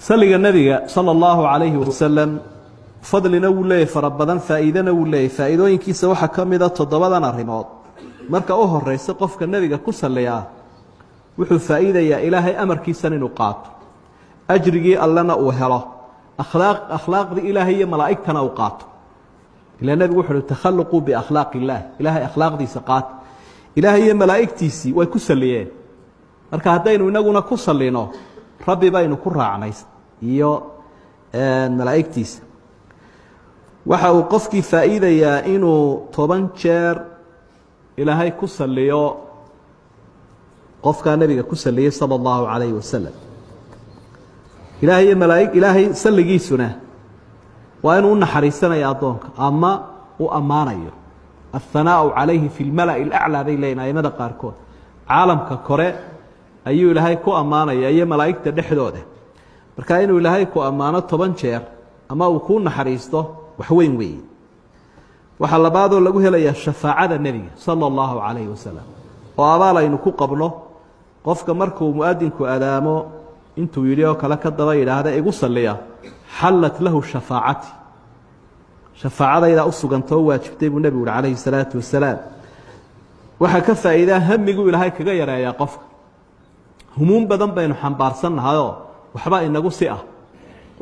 Salliga Nebiga sala allahu calayhi wasalam fadlina wuu leeyahy fara badan, faa'iidena wuu leeyahy. Faa'iidooyinkiisa waxaa ka mida toddobadan arrimood. Marka u horeysa, qofka Nebiga ku salliyaa wuxuu faa'iidayaa Ilaahay amarkiisan inuu qaato, ajrigii Allena uu helo, akhlaaqdii Ilaahay iyo malaa'igtana uu qaato. Ila Nebigu wuxu uhi: "Takhaluquu biakhlaaq illaah", Ilaahay akhlaaqdiisa qaata. Ilaahay iyo malaa'igtiisii way ku salliyeen. Marka haddaynu inaguna ku sallino, Rabbi baynu ku raacnay iyo malaa'igtiisa. Waxa uu qofkii faa'iidayaa inuu 10 jeer Ilaahay ku saliyo qofkaa Nebiga ku saliyey sala allahu calayhi wasalam. Ilaahay iyo malaaig, Ilaahay salligiisuna waa inuu u naxariisanayo addoonka ama u ammaanayo. "Aلhanaaءu calayhi fi اlmala'i اlأclى" bay leeyihin aimada qaarkood. Caalamka kore ayuu Ilaahay ku ammaanaya iyo malaa'igta dhexdooda. Marka inuu Ilaahay ku ammaano 10 jeer ama uu kuu naxariisto, wax weyn weeye. Waxaa labaadoo lagu helayaa shafaacada Nebiga sala allahu calayhi wasalam, oo abaal aynu ku qabno. Qofka markuu muadinku adaamo, intuu yidhi oo kale ka daba yidhaahda igu salliya, "Xallat lahu shafaacati", shafaacadaydaa u sugantoo waajibtay, buu Nebigu uhi calayhi salaatu wasalaam. Waxaa ka faa'iidaa hamiguu Ilaahay kaga yareeyaa qofka. Humuun badan baynu xambaarsan nahayoo waxba inagu si ah,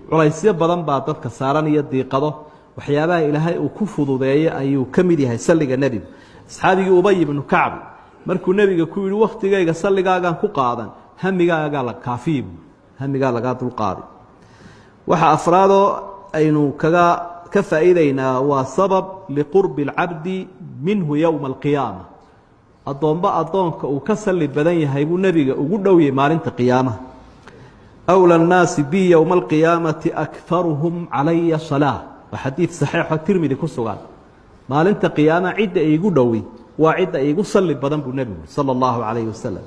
culaysyo badan baa dadka saaran iyo diiqado. Waxyaabaha Ilaahay uu ku fududeeyo ayuu ka mid yahay salliga Nebigu. Asxaabigii Ubay ibnu Kacbi markuu Nebiga ku yidhi: "Wakhtigayga salligaagaan ku qaadan", hamigaagaa la kaafiyi buu, hamigaa lagaa dulqaaday. Waxa afraadoo aynu kaga ka faa'iideynaa waa sabab liqurbi اlcabdi minhu yowma alqiyaama. Addoomba addoonka uu ka salli badan yahay buu Nebiga ugu dhowyay maalinta qiyaamaha. "أولى الناس بي يوم القيامة أكثرهم علي صلاة" waa xadiid saxiixo Tirmidi ku sugan. Maalinta qiyaama cidda iigu dhowi waa cidda iigu salli badan, buu Nebigu sala allahu calayhi wasalam.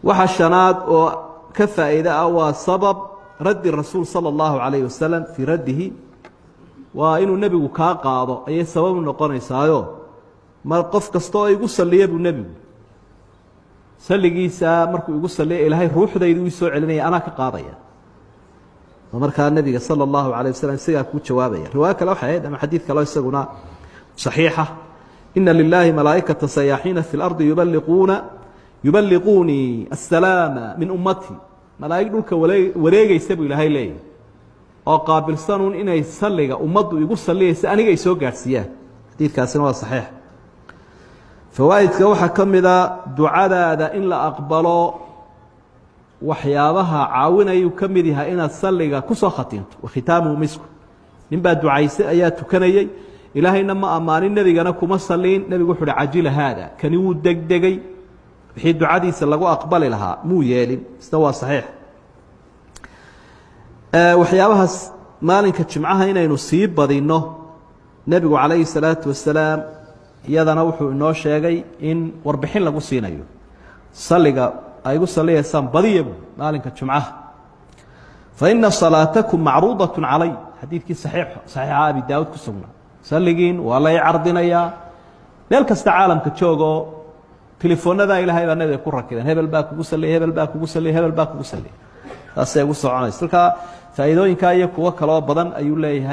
Waxa shanaad oo ka faa'iide ah waa sabab raddi rasuul sala allahu calayhi wasalam fii raddihi, waa inuu Nebigu kaa qaado ayay sababu noqonaysaayo. Mar qof kasta oo igu salliya, buu Nebigu, salligiisa markuu igu salliya, Ilaahay ruuxdaydu ii soo celinaya, anaa ka qaadaya. Oo markaa Nebiga sala allahu calayh wasalam isagaa kuu jawaabaya. Riwaayo kale waxay ahayd ama xadiid kaleo isaguna saxiixa: "إن لله ملائكة سياحين في الأرض يبلغوني السلام من أمتي". Malaa'ig dhulka wareegeysa buu Ilaahay leeyahy oo qaabilsanuun inay salliga ummaddu igu salliyaysa aniga ay soo gaadhsiiyaan. Xadiidkaasina waa saxiix. Fawaa'idka waxaa ka mida ducadaada in la aqbalo. Waxyaabaha caawinayuu ka mid yahay inaad salliga ku soo khatinto. "وختامه مسك". Nin baa ducaysay ayaa tukanayey, Ilaahayna ma ammaanin, Nebigana kuma saliin. Nebigu wuxu uhi: "عجل هذا", kani wuu degdegay, wixii ducadiisa lagu aqbali lahaa muu yeelin. Isna waa saxiix. Waxyaabahaas maalinka jimcaha inaynu sii badinno, Nebigu calayhi salaatu wasalaam iyadana wuxuu inoo sheegay in warbixin lagu siinayo. Salliga ay igu salliyaysaan badiya bu maalinka jumcaha. "فإن صلاتكم معروضة علي", xadiidkii saxiixa Abi Daawud ku sugnaa. Salligiin waa lay cardinayaa. Meel kasta caalamka joogoo telefoonnadaa Ilaahay baa Nabiga ku rakibeen: hebel baa kugu salliyay, hebel baa kugu salliyay, hebel baa kugu salliyay. Saasay ugu soconaysa. Markaa faa'iidooyinkaa iyo kuwo kaloo badan ayuu leeyahay.